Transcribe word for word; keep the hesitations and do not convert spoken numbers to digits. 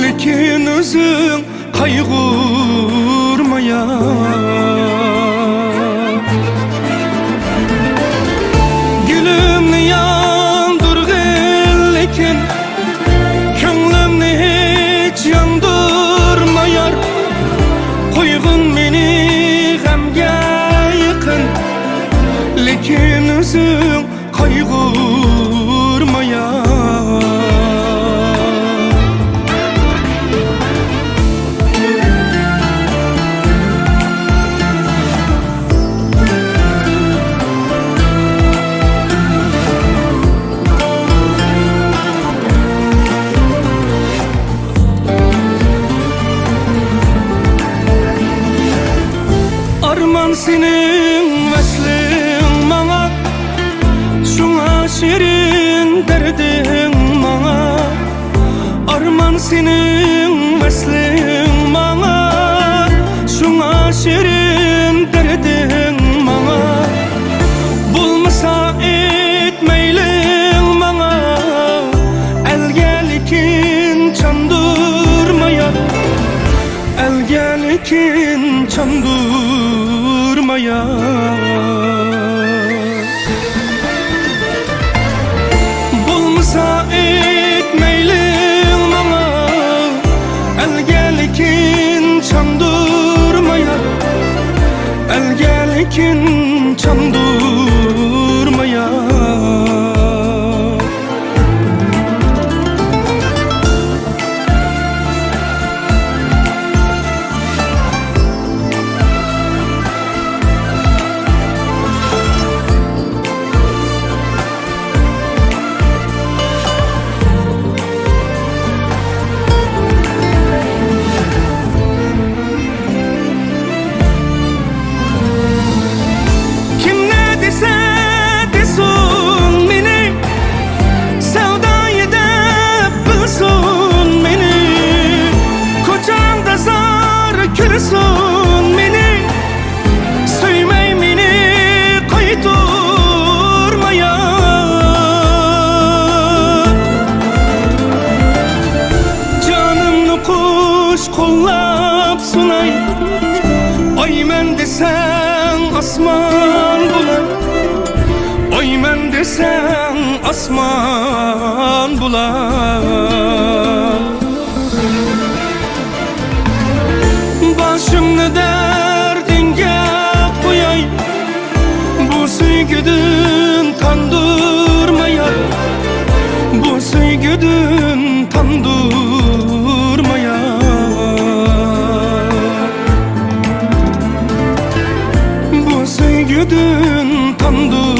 لېكىن ئۆزۈڭ قايغۇرما يا. گۈلۈمنى ياندۇرغىن، لېكىن كۆڭلۈمنى ھېچ ياندۇرما يار. قويغىن مېنى غەمگە يېقىن، لېكىن ئۆزۈڭ قايغۇرما يا. ئارمان سېنىڭ ۋەسلىڭ ماڭا، شۇڭا شېرىن دەردىڭ ماڭا. ئارمان سېنىڭ ۋەسلىڭ ماڭا، شۇڭا شېرىن دەردىڭ ماڭا. بولمىسا ئېيت مەيلىڭ ماڭا، ئەلگە لېكىن چاندۇرما يار. ئەلگە لېكىن چاندۇرما يار. بولمىسا ئېيت مەيلىڭ ماڭا، ئەلگە لېكىن چاندۇرما يار. ئەلگە لېكىن چاندۇرما يار. كىم نە دېسە دېسۇن مېنى، سەۋدايى دەپ بىلسۇن مېنى، كوچاڭدا زار كۆرسۇن مېنى، سۆيمەي مېنى قايتۇرما يا. جانىمنى قۇش قوللاپ سۇناي، ئاي مەن دېسەڭ ئاسمان بولار، ئاي مەن دېسەڭ ئاسمان بولار. باشىمنى دەردىڭگە قوياي، بۇ سۆيگۈدىن تاندۇرما يار، بۇ سۆيگۈدىن تاندۇرما يار، بۇ سۆيگۈدىن تاندۇرما